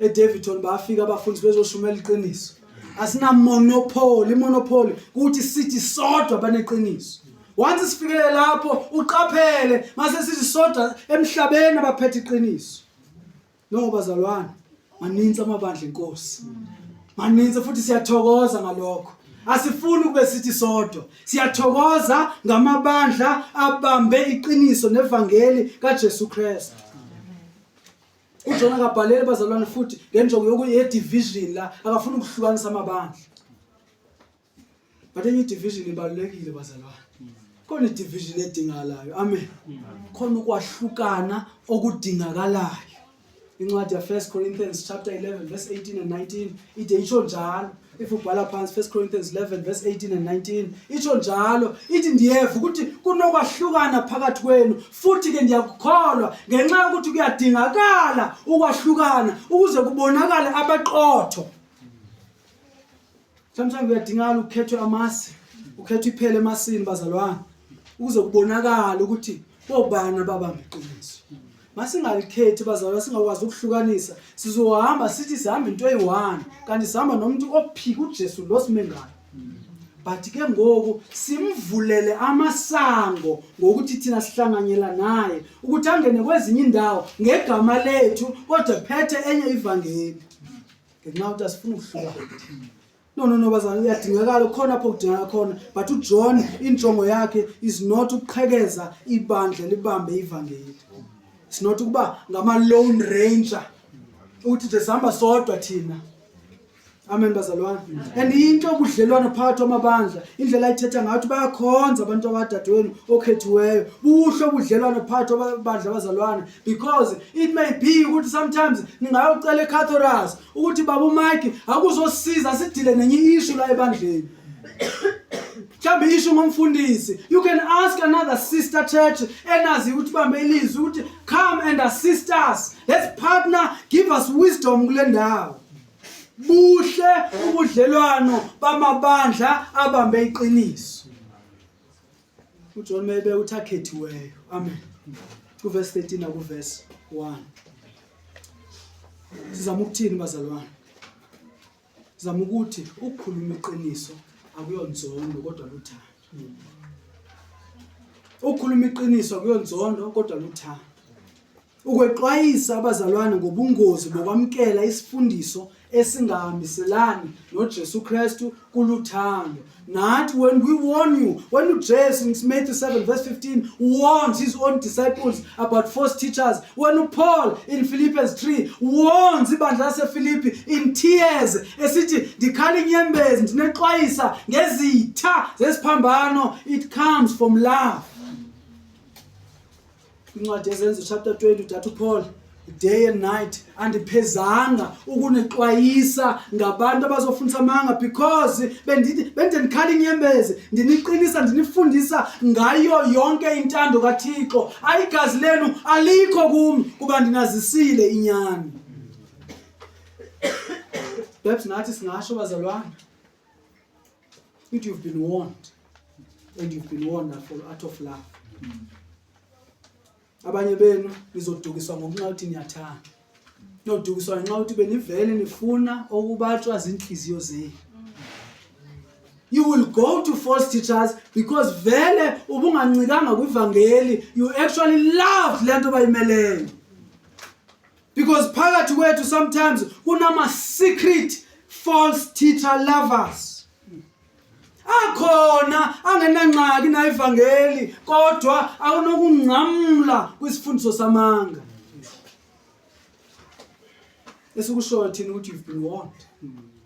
eDaveyton, bayafika abafundisi bezoshumela iqiniso. Asina monopoly, monopoly ukuthi sithi sodwa baneqiniso. Once sifikele lapho uqaphele mase sithi sodwa emhlabeni abaphethe iqiniso. No bazalwane, maninzi amabandla enkosi. Maninzi futhi siyathokoza ngalokho. Asifuni kube sithi sodwa. Siyathokoza ngamabandla abambe iqiniso nevangeli kaJesu Kristu. UJohn akabhaleli bazalwane futhi ngenjongo yokuye division la, akafuni ukuhlukanisa amabandla. But enye division ibalulekile bazalwane. Khona i-division edingakalayo. Amen. Khona ukwahlukana okudingakalayo. Incwadi ya 1 Corinthians chapter 11 verse 18 and 19 ide isho njalo. If ubhala phansi 1 Corinthians 11 verse 18 and 19 isho njalo, ithi ndiyeva ukuthi kunokwahlukana phakathi kwenu, futhi ke ndiyakukholwa ngenxa yokuthi kuyadingakala ukwahlukana ukuze kubonakale abaqotho. Sometimes kuyadingakala ukukhethwe amasi, ukhethwe iphele emasini bazalwane, ukuze kubonakale ukuthi bobani ababamba iqiniso. Masingalikhethi bazalwane, singakwazi ukuhlukanisa, sizohamba sithi sihamba into eyi-one, kanti sihamba nomuntu ophika uJesu lo simengayo. But ke ngoku simvulele amasango ngokuthi thina sihlanganyela naye ukuthi angene kwezinye indawo ngegama lethu, kodwa phethe enye ivangeli. Ngenxa yokuthi asifuni ukuhlukana. No, no, no, bazalwane, uyadingakala khona apho kudingakala khona, but uJohn injongo yakhe is not ukuqhekeza ibandla libambe ivangeli. It's not ukuba ngama lone ranger ukuthi nje sihamba sodwa thina. Amen bazalwane. And into obudlelwano phakathi kwamabandla, indlela ayithetha ngathi bayakhonza abantu abadadewenu okhethiweyo. Buhle ubudlelwano phakathi kwamabandla abazalwane, because it may be ukuthi sometimes ningayocela eCathoras ukuthi baba uMike akuzosiza sidile nenye issue la ebandleni. Mhlawumbe isho ngomfundisi, you can ask another sister church enazi ukuthi bambe ilizwi ukuthi come and assist us, let's partner, give us wisdom kule ndawo. Buhle ubudlelwano bamabandla abambe iqiniso. UJohn maybe uthi akhethiweyo. Amen. Kuverse 13 nakuverse 1. Sizama ukuthini bazalwane? Sizama ukuthi ukukhuluma iqiniso akuyonzondo kodwa luthando. Ukukhuluma iqiniso akuyonzondo kodwa luthando. Ukwexwayisa abazalwane ngobungozi bokwamukela isifundiso esingahambiselani noJesu Kristu kuluthando. Nathi when we warn you, when uJesu in Matthew 7 verse 15 warns his own disciples about false teachers, when uPaul in Philippians 3 warns ibandla laseFilipi in tears esithi ndikhala inyembezi ndinexwayisa ngezitha zesiphambano, it comes from love. Incwadi yeZenzo chapter 20 uthatha uPaul day and night andiphezanga ukunixwayisa ngabantu abazofundisa amanga because bendithi bende ndikhala inyembezi ndiniqinisa ndinifundisa ngayo yonke intando kaThixo ayigazi lenu alikho kum kuba ndinazisile inyani. Perhaps nathi singasho bazalwane if you've been warned and you've been warned for out of love. Abanye benu nizodukiswa ngokunxa ukuthi niyathanda. Niyodukiswa ngenxa yokuthi benivele nifuna okubatshwa zinhliziyo zenu. You will go to false teachers because vele ubungancikanga kwivangeli, you actually loved lento bayimeleyo. Because phakathi kwethu sometimes kunama secret false teacher lovers. Akhona angenangxaki na ivangeli kodwa awunokungcamla kwisifundiso samanga. Esikushoyo thina ukuthi you've been warned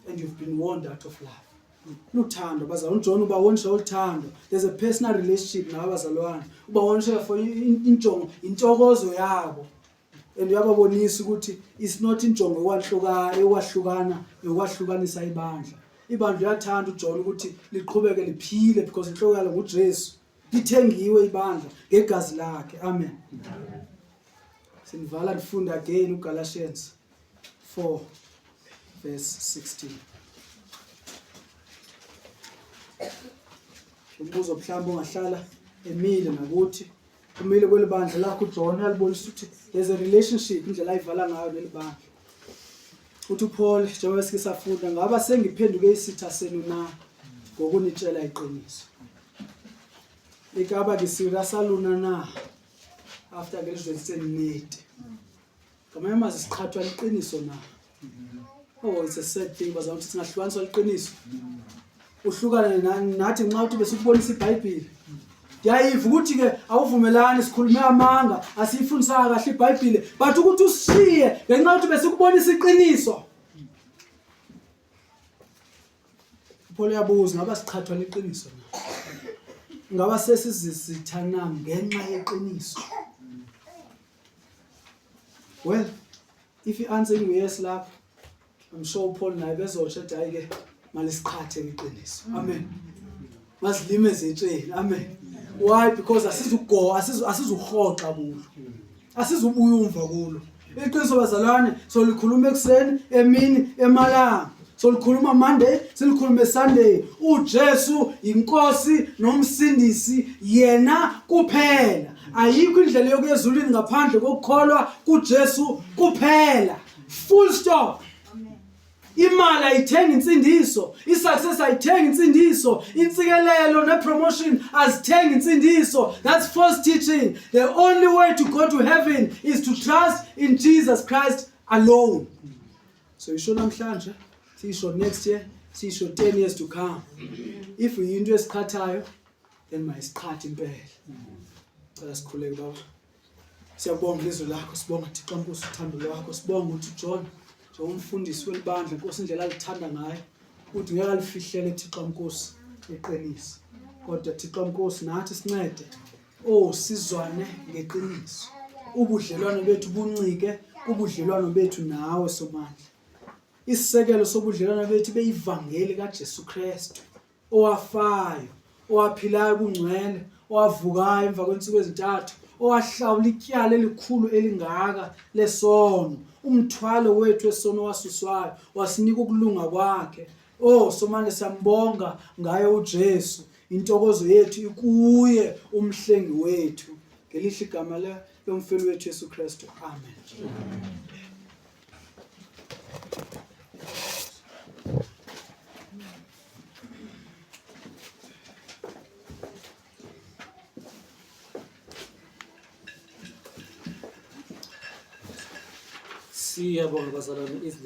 and you've been warned out of love. Luthando bazalwane, uJohn ubawonisha oluthando. There's a personal relationship nawe bazalwane. Ubawonisha for injongo, intokozo yabo. And uyababonisa ukuthi it's not injongo yokwahluka yokwahlukana yokwahlukanisa ibandla. Ibandla uyathanda uJohn ukuthi liqhubeke liphile because inhloko yalo nguJesu. Lithengiwe ibandla ngegazi lakhe. Amen. Sinivala ndifunda again uGalatians 4 verse 16. Umbuzo mhlawumbe ongahlala emile nakuthi umile kweli bandla lakho uJohn uyalibonisa ukuthi there's a relationship indlela ayivala ngayo leli bandla. Uthi uPaul njengoba sike safunda ngaba sengiphenduke isitha senu na ngokunitshela iqiniso. Ekaba ke sira sa lona na after ke le jweditse nnete. Ngamanye amazwi siqhathwa liqiniso na? Oh, it's a sad thing bazalwane ukuthi singahlukaniswa liqiniso. Uhlukane nathi nxa uthi besikubonisa iBhayibheli. Ndiyayiva ukuthi ke awuvumelani sikhulume amanga asiyifundisanga kahle iBhayibheli but ukuthi usishiye ngenxa yokuthi besikubonisa iqiniso. UPaul uyabuza ngaba siqhathwa liqiniso na? Ngaba sesizisitha na ngenxa yeqiniso? Well, if i-answer ingu-yes lapho, I'm sure uPaul naye bezosho ethi hayi ke malisiqhathe iqiniso. Amen. Masilime ezitsheni. Amen. Why? Because asizugo asizuhoxa kulo. Asizubuya umva kulo. Iqiniso bazalwane solikhuluma ekuseni, emini, emalanga. Solikhuluma Monday, silikhulume Sunday. UJesu inkosi nomsindisi yena kuphela. Ayikho indlela yokuya ezulwini ngaphandle kokukholwa kuJesu kuphela. Full stop. Imali ayithengi insindiso, i-success ayithengi insindiso, insikelelo ne-promotion azithengi insindiso. That's false teaching. The only way to go to heaven is to trust in Jesus Christ alone. So isho namhlanje, sisho next year, sisho 10 years to come. If uyinto esiqhathayo, then mayisiqhathe impela. Cela sikhuleke baba. Siyabonga izwi lakho, sibonga Thixo Nkosi uthando lwakho, sibonga ukuthi uJohn njengomfundisi welibandla Nkosi indlela alithanda ngayo uthi ngeke alifihlele Thixo Nkosi iqiniso. Kodwa Thixo Nkosi nathi sincede oh sizwane ngeqiniso. Ubudlelwano bethu buncike kubudlelwano bethu nawe Somandla. Isisekelo sobudlelwano bethu beyivangeli kaJesu Kristu. owafayo, owaphilayo ubungcwele, owavukayo emva kwensuku ezintathu, owahlawula ityala elikhulu elingaka lesono, umthwalo wethu wesono owasuswayo, wasinika ukulunga kwakhe. Oh, Somandla siyambonga ngaye uJesu. Intokozo yethu ikuye umhlengi wethu. Ngelihle igama lomfeli wethu Yesu Kristu. Amen. Amen. Siyabonga bazalwane izwi.